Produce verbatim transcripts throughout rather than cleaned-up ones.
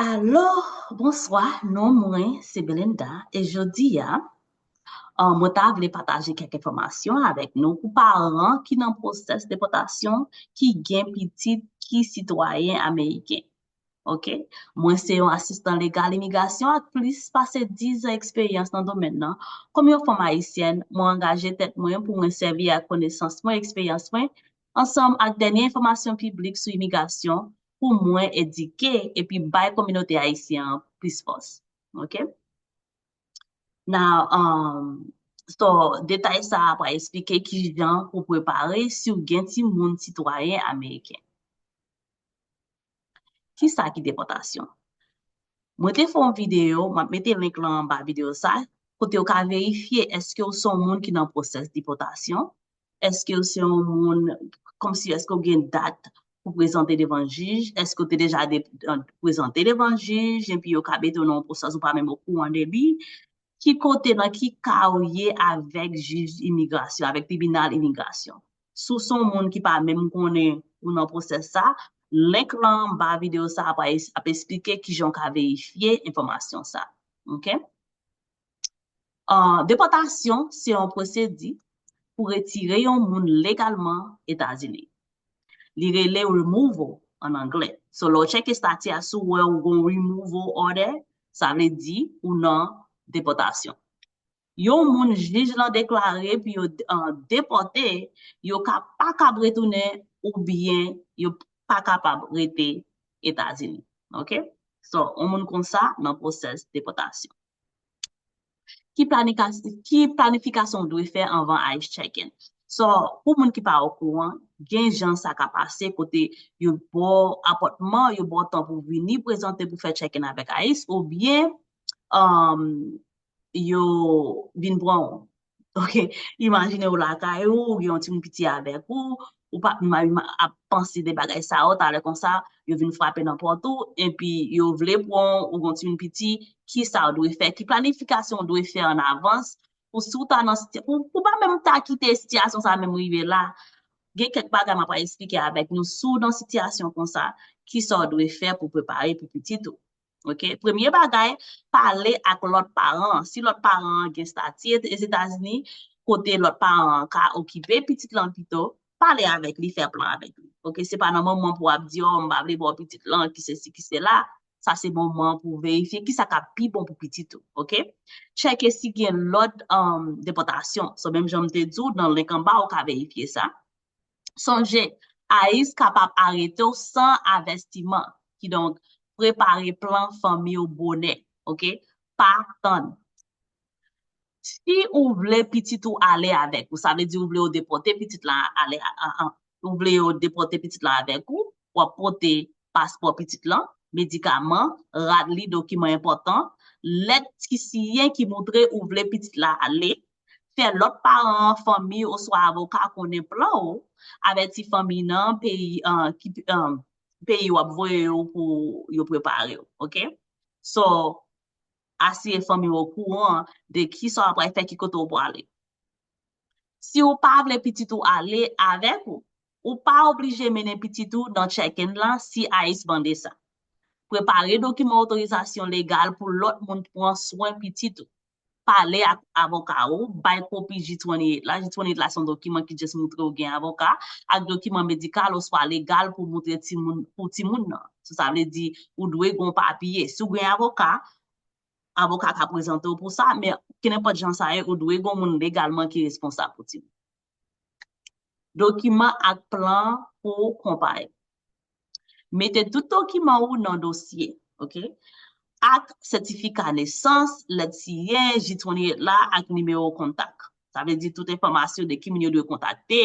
Alo, bonswa, non mwen se Belinda e jodi a, uh, mwen ta vle pataje kèk enfòmasyon avèk nou pou paran ki nan pwosès depòtasyon ki gen pitit ki sitwayen ameriken. Ok? Mwen se yon asistan legal imigrasyon ak plis pase diz an eksperyans nan domèn nan. Kòm yon fanm ayisyèn, mwen angaje tèt mwen pou mwen sèvi ak konesans mwen, eksperyans mwen, ansanm ak dènye enfòmasyon piblik sou imigrasyon pou mwen edike epi bay kominote ayisyen an plis fòs. Ok? Now, um, so, detay sa a pral eksplike ki jan pou prepare si w gen timoun sitwayen ameriken. Kisa ki depòtasyon? Mwen te fè yon videyo, m ap mete link lan anba videyo sa, kote w ka verifye èske w se yon moun ki nan pwosès depòtasyon, èske w se yon moun, kòmsi èske w gen dat pou prezante devan jij, èske w te deja de, prezante devan jij, epi yo ka mete w nan yon pwosès ou pa menm okouran de li, ki kote, nan ki ka w ye avèk jij imigrasyon, avèk tribinal imigrasyon. Si w se yon moun ki pa menm konnen ou nan pwosès sa, link lan anba videyo sa a ap, ap eksplike ki jan w ka verifye enfòmasyon sa. Ok? Uh, depòtasyon se yon pwosedi pou retire yon moun legalman Etazini. Li rele removal an anglè. So, lè w tcheke estati a, si w wè ou gon removal order, sa vle di ou nan depòtasyon. Yon moun jij lan deklare pou yo uh, depòte, yo ka pa kab retounen oubyen yo pa kapab rete Etazini. Ok? So, yon moun konsa nan pwosès depòtasyon. Ki, planika, ki planifikasyon w dwe fè anvan ICE check-in? So, pou moun ki pa okouran, gen jan sa ka pase kote yo ba w apòtman, yo ba w tan pou vini prezante pou fè check-in avèk ICE, oubyen um, yo vin pran w. Ok, imajine w lakay ou, ou gen yon timoun piti avèk ou, ou pa ap panse de bagay sa yo, talè konsa, yo vin frape nan pòt ou, epi yo vle pran w, ou gen yon timoun piti, kisa w dwe fè, ki planifikasyon w dwe fè an avans, pou si w ta nan, pou, pou pa menm ta kite sitiyasyon sa menm rive la, gen kèk bagay m ap eksplike avèk nou, si w nan sitiyasyon konsa, kisa w dwe fè pou prepare pou pitit ou. Ok? Premye bagay, pale ak lòt paran an. Si lòt paran an gen estati Etazini, kote lòt paran an ka okipe pitit lan pito, pale avèk li, fè plan avèk li. Ok? Se pa nan moman pou w ap di, oh, m pa vle ba w pitit lan, ki sesi, ki sela. Sa se moman pou verifye kisa k ap pi bon pou pitit ou. Ok? Tcheke si gen lòt um, depòtasyon. So, menm jan m te di w, nan link anba, ou ka verifye sa. Sonje, ICE kapab arete w san avètiman. Kidonk, prepare plan fanmi w bonè, ok? Pa tann. Si ou vle pitit ou ale avèk ou, sa vle di ou vle yo depòte pitit la ale, ou vle yo depòte pitit la avèk ou, w ap pote paspò pitit lan, medikaman, rad li, dokiman enpòtan, lèt ki siyen ki montre ou vle pitit la ale, fè lòt paran an, fanmi oswa avoka konnen plan ou, avèti fanmi nan peyi uh, ki, uh, peyi w ap voye yo pou yo prepare w, ok? So, asire fanmi w okouran de kisa w ap fè, ki kote w prale. Si w pa vle pitit ou ale avèk ou, ou pa oblije mennen pitit ou nan check-in lan si ICE mande sa. Prepare dokiman otorizasyon legal pou lòt moun pran swen pitit ou. Pale ak avoka ou, bay kopi J twenty-eight la. J twenty-eight la se yon dokiman ki just montre ou gen avoka, ak dokiman medikal oswa legal pou montre timoun, pou timoun nan. So, sa vle di ou dwe gon papye. Si w gen avoka, avoka ka prezante w pou sa, men kenenpòt jan sa ye, ou dwe gon moun legalman ki responsab pou timoun. Dokiman ak plan pou konpayi. Mete tout dokiman ou nan dosye, ok? Ak sètifika nesans, lèt siyen, J twenty-eight la, ak nimewo kontak. Sa vle di tout enfòmasyon de ki moun yo dwe kontakte,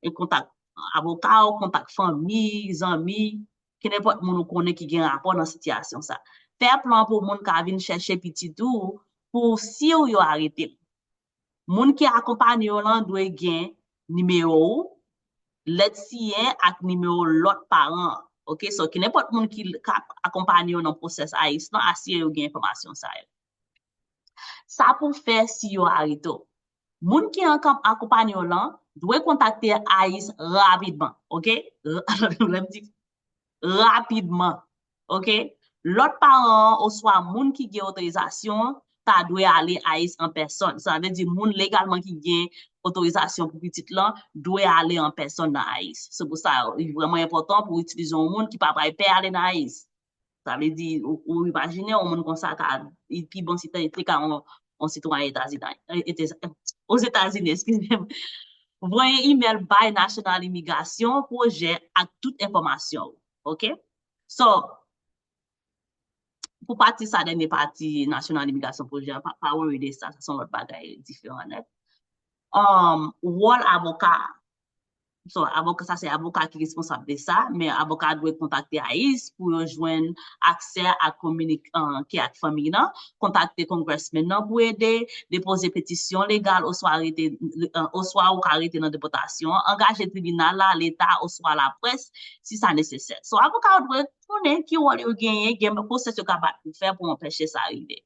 e kontak avoka ou, kontak fanmi, zanmi, kenenpòt moun ou konnen ki gen rapò nan sitiyasyon sa. Fè plan pou moun ka vin chèche pitit ou pou si w yo arete l. Moun ki akonpanye w lan dwe gen nimewo ou, lèt siyen ak nimewo lòt paran an. Ok, so kenenpòt moun ki ka akonpanye w nan pwosès ICE lan, asire yo gen enfòmasyon sa yo. Sa pou fè si yo arete w. Moun ki akonpanye w lan dwe kontakte ICE rapidman, ok? Lè m di rapidman, ok? Lòt paran an oswa moun ki gen otorizasyon an ta dwe ale ICE an pèsòn. Sa vle di moun legalman ki gen otorizasyon pou pitit lan dwe ale an pèsòn nan ICE. Se pou sa, li vrèman enpòtan pou w itilize yon moun ki pa pral pè ale nan ICE. Sa vle di, ou, ou imajine yon moun konsa ka, li pi bon si te, te ka yon, yon sitwayen Etazini, Etazini, Ozetazini, eskize m. Voye imèl bay National Imigrasyon Pwojè ak tout enfòmasyon ou. Oke? So, pou pati sa, dènye pati National Imigrasyon Pwojè, pa, pa worry de sa, sa se yon lòt bagay diferan nèt. Um, wòl avoka. So, avoka, sa se avoka ki responsab de sa, men avoka dwe kontakte ICE pou yo jwenn aksè a kominike ak fanmi nan, kontakte congressman nan pou ede, depoze petisyon legal oswa rete, oswa ou ka rete nan depòtasyon, angaje tribinal la, leta oswa laprès si sa nesesè. So, avoka yo dwe konnen ki wòl yo genyen, gen pwosès yo kapab pou fè pou anpeche sa rive.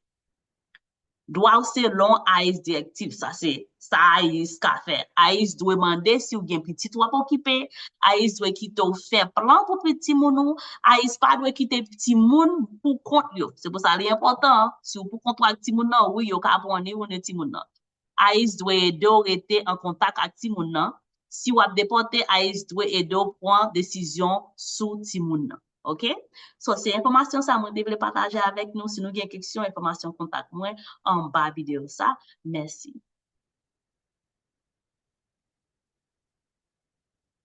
Dwa w selon ICE direktiv, sa se sa ICE ka fè. ICE dwe mande si w gen pitit w ap okipe, ICE dwe kite w fè plan pou pitit timoun ou, ICE pa dwe kite timoun pou kont yo. Se pou sa li enpòtan, si w pou kont ou ak timoun nan, wi, yo ka pran ni ou ni timoun nan. ICE dwe ede w rete an kontak ak timoun nan. Si w ap depòte, ICE dwe ede w pran desizyon sou timoun nan. Oke? So, se enfòmasyon sa mwen te vle pataje avèk nou. Si nou gen keksyon, enfòmasyon kontak mwen anba videyo sa. Mèsi.